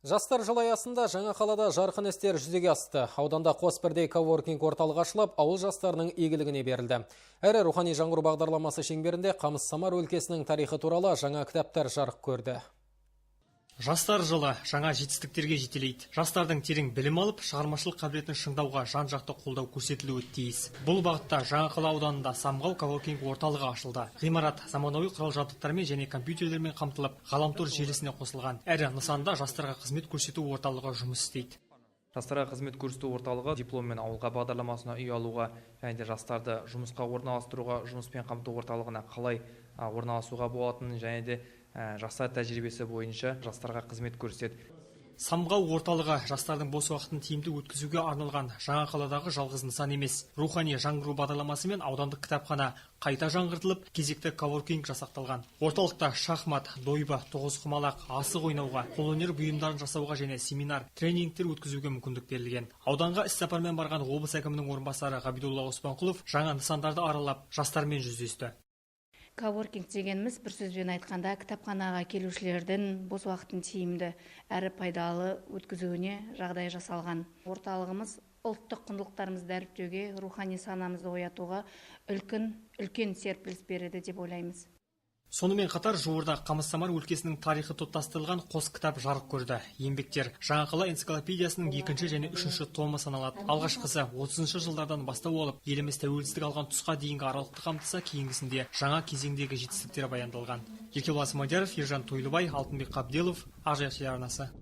Жастар жылы аясында жаңа қалада жарқын істер жүзеге асты. Ауданда қос бірдей коворкинг орталығы ашылып, ауыл жастарының игілігіне берілді. Әрі рухани жаңғыру бағдарламасы шеңберінде Қамыс Самар өлкесінің тарихы туралы жаңа кітаптар жарық көрді. Жастар жылы жаңа жетістіктерге жетелейді. Жастардың терең білім алып, шығармашылық қабілетін шыңдауға жан-жақты қолдау көрсетілуі тиіс. Бұл бағытта Жаңақала ауданында Самғау коворкинг орталығы ашылды. Ғимарат заманауи құрал жабдықтармен және компьютерлермен қамтылып, ғаламтор желісіне қосылған. Әрі нысанда жастарға қызмет көрсету орталығы жұмыс істейді. Жастарға қызмет көрсету орталығы «Дипломмен ауылға» бағдарламасына үй алуға және де жастарды жұмысқа орналастыруға, жұмыспен қамту орталығына қалай орналасуға болатынын және де жастар тәжірибесі бойынша жастарға қызмет көрсетеді. Самғау орталығы жастардың бос уақытын тиімді өткізуге арналған жаңа қаладағы жалғыз нысан емес. Рухани жаңғыру бағдарламасымен аудандық кітапхана қайта жаңғыртылып, кезекті коворкинг жасақталған. Орталықта шахмат, дойбы, тоғызқұмалақ, асық ойнауға, қолөнер бұйымдарын жасауға және семинар, тренингтер өткізуге мүмкіндік берілген. Ауданға іссапармен барған облыс әкімінің орынбасары Ғабидолла Оспанқұлов жаңа нысандарды аралап, жастармен жүздесті. Коворкинг дегеніміз, бір сөзбен айтқанда, кітапханаға келушілердің бос уақытын тиімді әрі пайдалы өткізуіне жағдай жасалған. Орталығымыз ұлттық құндылықтарымызды дәріптеуге, рухани санамызды оятуға үлкен үлкен серпіліс береді деп ойлаймыз. Сонымен қатар жуырда Қамыс-Самар өлкесінің тарихы топтастырылған қос кітап жарық көрді. Еңбектер Жаңақала энциклопедиясының екінші және үшінші томы саналады. Алғашқысы 30 жылдардан бастау алып, еліміз тәуелсіздік алған тұсқа дейінгі аралықты қамтыса, кейінгісінде жаңа кезеңдегі жетістіктер баяндалған. Еркебұлан Смадияров, Ержан Тойлыбай, Алтынбек Қабделов, Ақжайық телеарнасы.